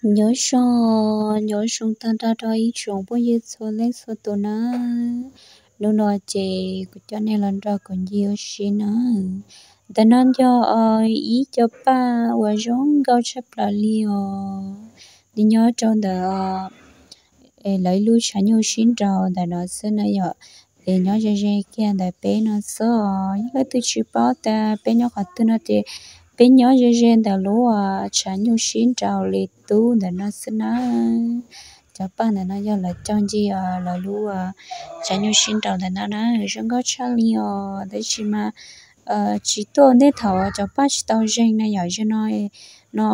Nyob zoo, nyob zoo tag nrho rau ib tsoom phooj ywg txhua leej txhua tus na. Hnub no ces kuv coj nej los nrog kuv ncig ua si na. Ntawm no yog ib co paj uas zoo nkauj tshaj plaws li os. Nws nyob rau ntawm lawv ib lub tshav nyuj sib nraus ntawm no xwb na yom. Ces nyob ze ze kiag ntawm peb no xwb os. Yog leej twg tsis paub tias peb nyob qhov twg no ces peb nyob ze ze ntawm lub tshav nyuj sib nraus li tub ntawm no xwb na. Cov paj ntawm no yog lawv cog ncig lawv lub tshav nyuj sib nraus ntawm no na, zoo nkauj tshaj li os. Tab sis mas tsis tuaj ntej thaum cov paj tsis tau zeeg na yom. Zaum no, no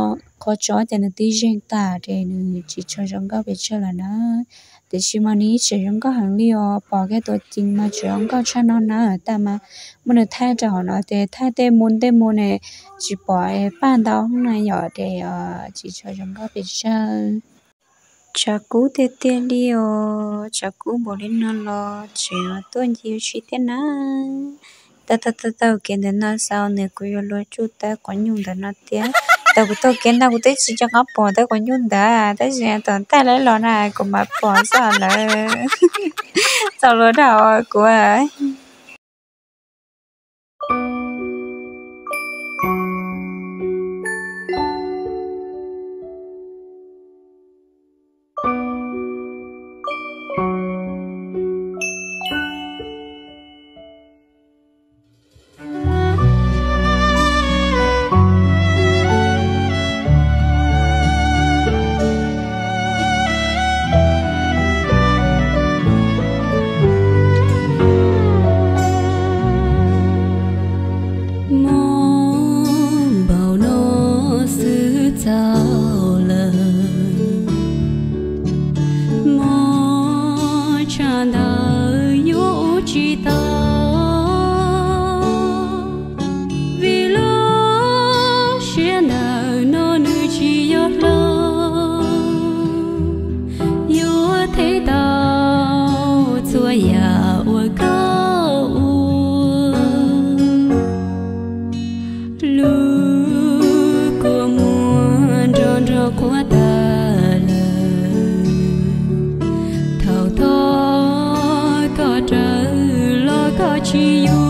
qhov tso ces nws twb zeeg tag ces nws tsis tshua zoo nkauj pes tsawg lawm na. Tiam sis mas nws ib tseem zoo nkauj heev li os, pom kiag tuam cees mas tseem zoo nkauj tshaj no na. Tab mas muab nws thaij rau hauv no ces thaij tej mus tej mus ne tsis pom paj ntau na yom, ces tsis tshua zoo nkauj pes tsawg. Tshav kub tiag tiag li os, tshav kub npaum li no los tseem tuaj ncig ua si thiab na. Taug taug taug kev ntawm no xaus nws kuv yuav luag tsuj tawb quav nyuj ntawm no thiab. Thaum kuv taug kev ntawd kuv twb tsis nco qab pom tawb quav nyuj ntawd, tab sis thaum thaij los na kuv mam pom xwb lawm. Txaus luag dhau kuv. Mob npaum no xwb txaus lawm, mob tshaj ntawd yuav ua tsis tau. Vim lub siab ntawm no nws tsis yog hlo, yuav them tau txhua yam uas koj ua. Lub kua muag nrog nrog qhuav tas lawm, thaum thov koj raws los koj tsis yuav.